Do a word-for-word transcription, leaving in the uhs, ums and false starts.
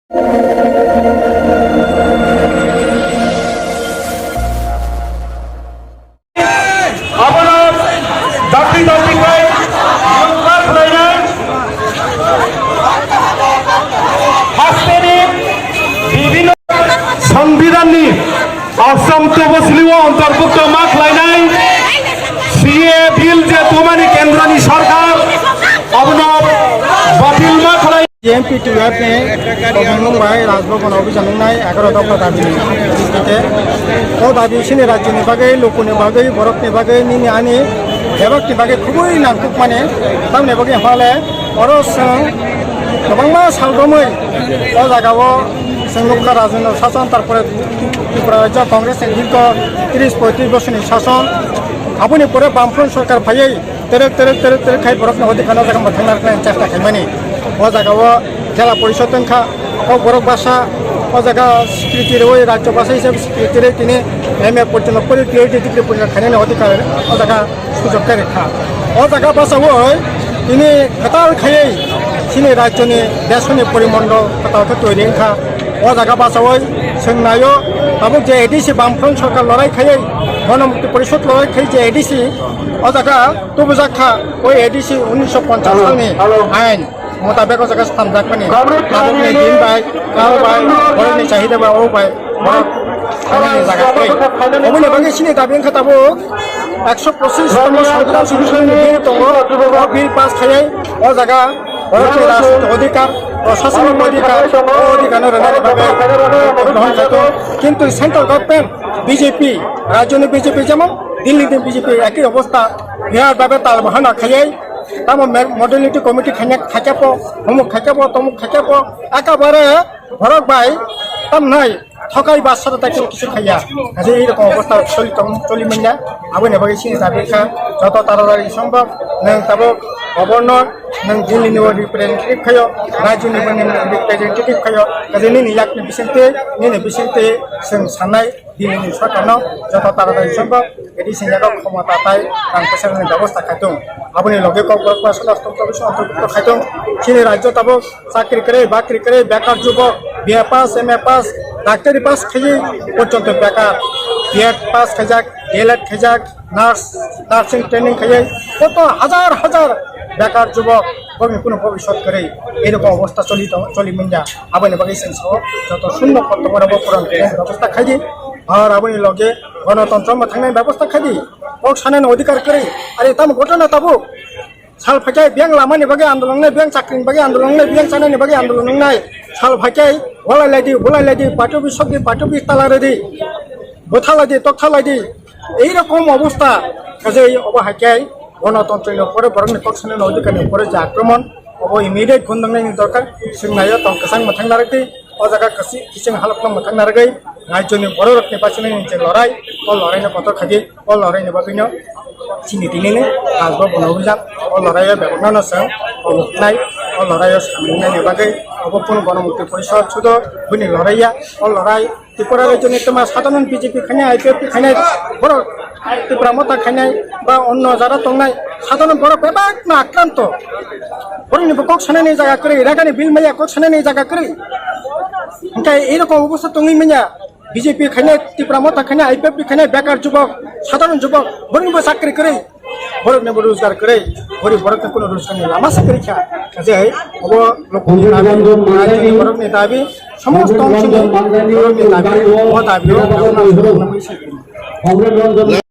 Abono dakti dakti khai yokna khlainai. Hasteni bibhinno Songbidanni Assam topasili o ontorbhukto ma khlainai C A bill je tumani kendroni sorkar abono batil ma khlai. T M P T F ni tongmung bai Rajbhavan o bisa nungnai egaroh dopha dabi ni bisingtwi. O dabi chini rajyoni bagwi, lukuni bagwi, borokni bagwi, nini ani bebakni bagwi khubui nangkukmani. Tamni bagwi hwnle oro chwng kwbangma sal romwi o jagao chwng nukha rajyoni sason, tarpore Tripura rajyo Congress ni dirgho tris poitris bosorni sason. Aboni pore Bamfront sorkar phaiwi terek terek terek terek khai borokni odhikar no jaga mwthangna rwknai chesta khaimani. O jaga o jela porishod wngkha, o borok basa o jaga secretary rwi rajyo basa hisabe secretary tini M A porjonto pori P H D degree porjonto khainani odhikar o jaga sujok khe rwkha. O jaga basawi tini kwtal khaiwi chini rajyoni desoni porimondol kwtal khe toiri wngkha. O jaga basawi chwng naio tabuk je A D C Bamfront sorkar lorai khaiwi, Gono Mukti Porishod lorai khai je A D C o jaga tubujak kha, o A D C unisho ponchas salni ain mutabek o jaga swnamjakmani. Tabukni din bai, kal bai, borokni chahida bai, o bai, borok thangmani jaga tei. Oboni bagwi chini dabi wngkha tabuk ekso pochis tongmo Songbidan Songshodhoni bill tongo, o bill pass khaiwi o jaga borokni rajnitik odhikar, proshasanik odhikar, o odhikarno rwnani bagwi grohon khaito. Kintu central government B J P, rajyoni B J P jemon Delhi ni B J P ekhi obostha, birat bhabe tal bahana khaiwi tamo me-, modernity committee khaina khaikhe po, humuk khaikhe po, tomuk khaikhe po, ekabare borok bai tamnai thokai ba sara tai kunu kisu khaiya. Kaje ei rokom obostha choli tong, choli manya. Aboni bagwi chini dabi kha joto taratari sombhob nwng tabuk governor, nwng Delhi ni representative khayo, rajyoni bo nwng representative khayo. Kaje nini yakni bisingtwi, nini bisingtwi chwng sanai Delhi ni sorkarno joto taratari sombhob A D C ni yago khomota tai rang kwchangni bebosta khai tong. Aboni loge Kokborok Basula Stop Commission ontorbhukto khai tong. Chini rajyo tabuk chakri kwrwi, bakri kwrwi, bekar jubok, B A pass, M A pass, daktari pass khaiwi porjonto bekar, B Ed pass khaijak, D L Ed khaijak, nurse, nursing training khaiwi koto hajar hajar bekar jubok, bokni kunu bobiswt kwrwi. Ei rokom obostha choli tong, choli manya. Aboni bagwi chwng sao joto shunno kottoboro bo puran khaina bebosta khaidi. Ar aboni loge gonotontro mwthangnaini bebosta khaidi. Kok sanani odhikar kwrwi. Are tamo ghotona tabuk. Sal phaikhe biyang lamani bagwi andolon wngnai, biyang chakrini bagwi andolon wngnai, biyang chanani bagwi andolon wngnai. Sal phaikhe walai laidi, bulai laidi, party office sokdi, party office tala rwdi, bwtha laidi, tokha laidi. Ei rokom obostha. Kaje obo hai khe gonotontroni upore borokni kok sanani odhikarni upore je akromon, obo immediate bondh wngnaini dorkar. Chwng naio tong kwchang mwthang narwkdi. O jaga kwchwi kiching halokno mwthang narwgwi rajyoni bororokni bachinani je lorai, o loraino kotor khaidi. O loraini bagwino chini tinini Rajbhavan obhijan, o loraio bebakno chwng koboknai, o loraio samwinani bagwi obo kunu Gonomukti Porishod sudo bini loraiya. O lorai Tripura rajyoni twma sadharon B J P khainai, I P F T khainai, borok Tipra Motha khainai ba onno jara tongnai sadharon borok bebakno akranto. Borokni bo kok sanani jaga kwrwi, ragani bill maya kok sanani jaga kwrwi. Hwnkhe ei rokom obostha tongwi manya. B J P khainai, Tipra Motha khainai, I P F T khainai, bekar jubok, sadharon jubok, borokni bo chakri kwrwi, borokni bo rojgar kwrwi, gorib borokni kunu rojgarni lama se kwrwi kha. Je obo lokni dabi, rajyoni borokni dabi, somosto ongshoni borokni dabi, o dabi o.